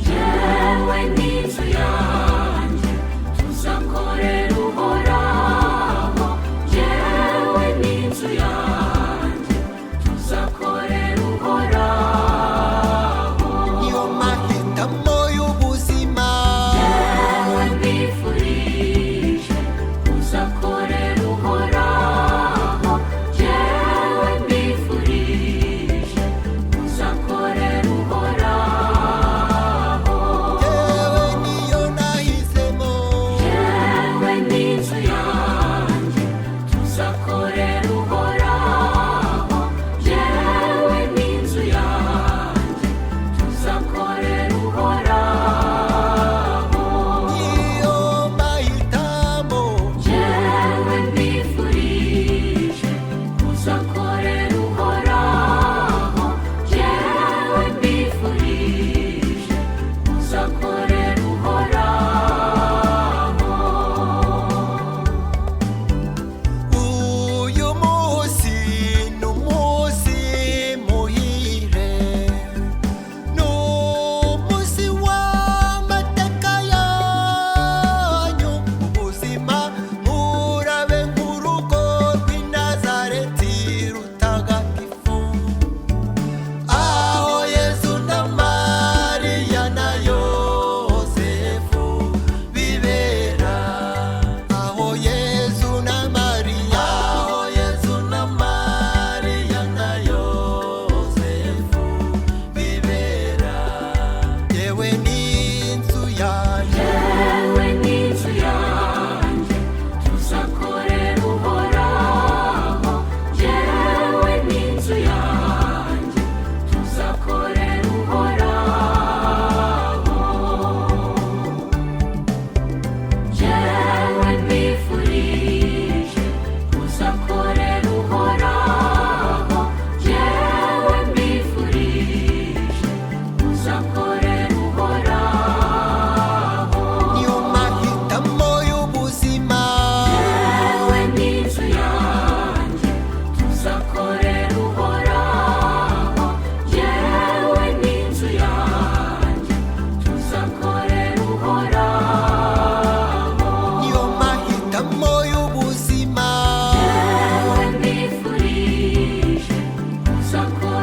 Yewe n'inzu yanjye tuzakorera Uhoraho. Yewe n'inzu yanjye tuzakorera Uhoraho. Niyo mahitamo y'ubuzima. Yewe mbifurije kuzakorera Uhoraho. Yewe mbifurije kuzakorera Uhoraho. Yewe niyo nahisemo. Yewe n'inzu yanjye tuzakorera Uhoraho. Yewe n'inzu yanjye tuzakorera Uhoraho. Niyo mahitamo. Yewe mbifurije kuzakorera Uhoraho. Yewe mbifurije kuzakorera Uhoraho. Uyu munsi ni umunsi muhire, ni umunsi w'amateka yanyu. Ubuzima murabe nk'urugo rw'i Nazareti rutagatifu, aho Yezu na Mariya na Yosefu bibera, aho Yezu na Mariya, aho Yezu na Mariya na Yosefu bibera. Yewe n'inzu yanjye. Yewe n'inzu yanjye tuzakorera Uhoraho. Yewe n'inzu yanjye tuzakorera Uhoraho. Yewe mbifurije kuzakorera Uhoraho. Yewe mbifurije kuzakorera Uhoraho. Niyo mahitamo y'ubuzima. Yewe n'inzu yanjye tuzakorera Uhoraho. Yewe n'inzu yanjye tuzakorera Uhoraho. Niyo mahitamo y'ubuzima. Yewe mbifurije kuzakorera